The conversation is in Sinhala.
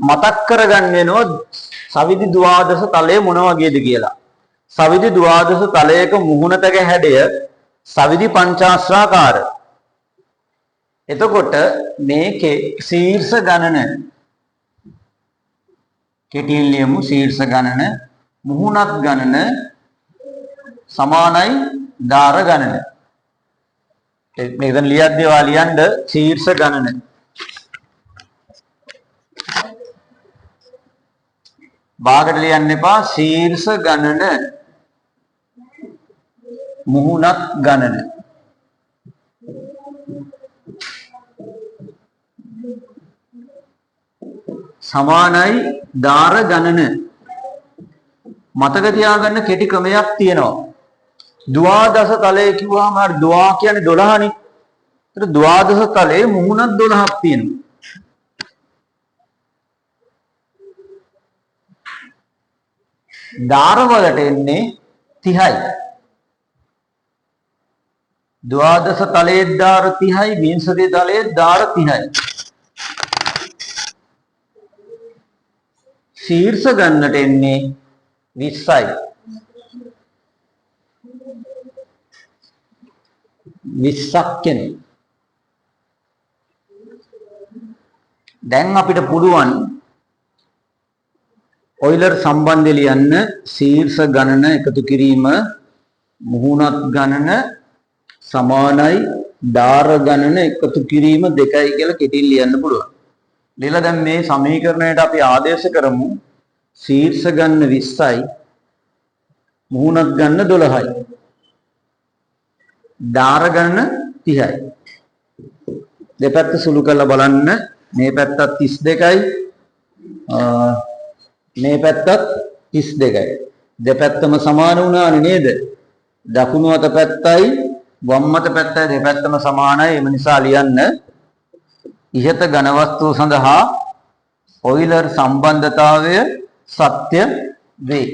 මතක් කරගන්න වෙනවා සවිදි ද්වාදස තලය මොන වගේද කියලා. සවිදි ද්වාදස තලයක මුහුණතක හැඩය සවිදි පංචාශ්‍රාකාර. එතකොට මේකේ ශීර්ෂ ගණන කෙටියෙන් ලියමු. ශීර්ෂ ගණන මුහුණත් ගණන සමානයි දාර ගණන. මේක දැන් ලියද්දී ඔයා ලියන්න ශීර්ෂ ගණන. භාගට ලියන්න එපා. ශීර්ෂ ගණන මුහුණත් ගණන සමානයි දාර ගණන. මතක තියාගන්න කෙටි ක්‍රමයක් තියෙනවා. ද්වාදස තලය කිව්වහම අර ද්වා කියන්නේ 12 නේ. ඒතර ද්වාදස තලයේ මුහුණත් 12ක් තියෙනවා. දාර වලට එන්නේ 30යි. ද්වාදස තලයේ දාර 30යි, විංශති තලයේ දාර 30යි. ශීර්ෂ ගන්නට එන්නේ 20යි. 20ක් එන්නේ. දැන් අපිට පුළුවන් ඔයිලර් සම්බන්ධය ලියන්න. ශීර්ෂ ගණන එකතු කිරීම මුහුණත් ගණන සමානයි දාර ගණන එකතු කිරීම 2යි කියලා කෙටියෙන් ලියන්න පුළුවන්. ලියලා දැන් මේ සමීකරණයට අපි ආදේශ කරමු. ශීර්ෂ ගණන 20යි, මුහුණත් ගණන 12යි, දාර ගණන 30යි. දෙපැත්ත සුළු කරලා බලන්න. මේ පැත්තත් 32යි, මේ පැත්තත් 32යි. දෙපැත්තම සමාන වුණානේ නේද? දකුණු අත පැත්තයි වම් අත පැත්තයි දෙපැත්තම සමානයි. එම නිසා ලියන්න, ඉහත ඝන වස්තුව සඳහා ඔයිලර් සම්බන්ධතාවය සත්‍ය වේ.